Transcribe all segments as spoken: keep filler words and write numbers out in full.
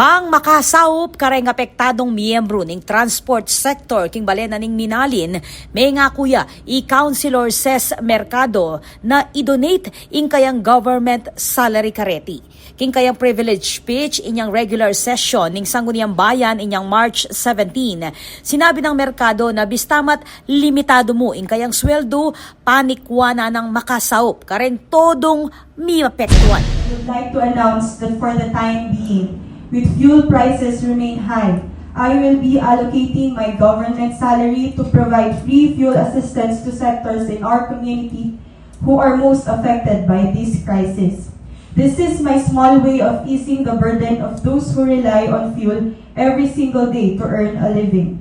Pang makasaup kareng apektadung miyembru ning transport sector king balen na ning Minalin, mengaku ya i Councilor Ces Mercado na i-donate ing kayang government salary kareti. King kayang privilege speech inyang regular session ning Sangguniang Bayan inyang March seventeen, sinabi nang Mercado na bista mat limitadu mu ing kayang sweldu, panikwa na nang makasaup kareng todung mapektuan. I would like to announce that for the time being, with fuel prices remain high, I will be allocating my government salary to provide free fuel assistance to sectors in our community who are most affected by this crisis. This is my small way of easing the burden of those who rely on fuel every single day to earn a living.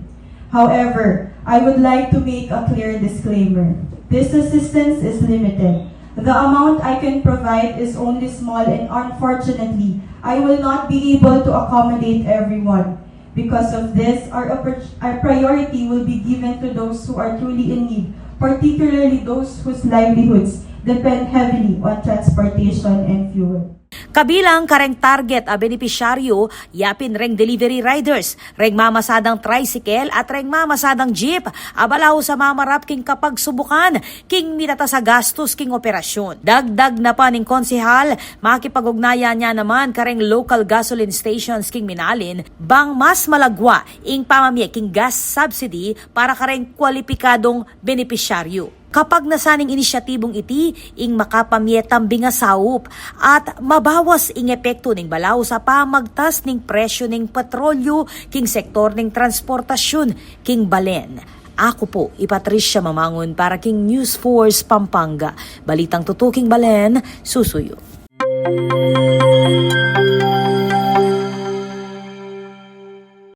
However, I would like to make a clear disclaimer. This assistance is limited. The amount I can provide is only small, and unfortunately, I will not be able to accommodate everyone. Because of this, our, oppor- our priority will be given to those who are truly in need, particularly those whose livelihoods depend heavily on transportation and fuel. Kabilang kareng target a benepisyaryu, yapin reng delivery riders, reng mamasadang tricycle at reng mamasadang jeep a balu sa mamarap king kapagsubukan king mitatas a gastus king operasyun. Dagdag na pa ning konsehal, makipag-ugnayan ya naman kareng local gasoline stations king Minalin bang mas malagwa ing pamamie king gas subsidy para kareng kwalipikadung benepisyaryu. Kapagnasan ning inisyatibung iti ing makapamie tambing a saup at mabawas ing epektu ning balu sa pamagtas ning presyu ning petrolyu king sektor ning transportasyun king balen. Aku pu i Patricia Mamangun para king News Force Pampanga. Balitang tutuking balen, susuyu.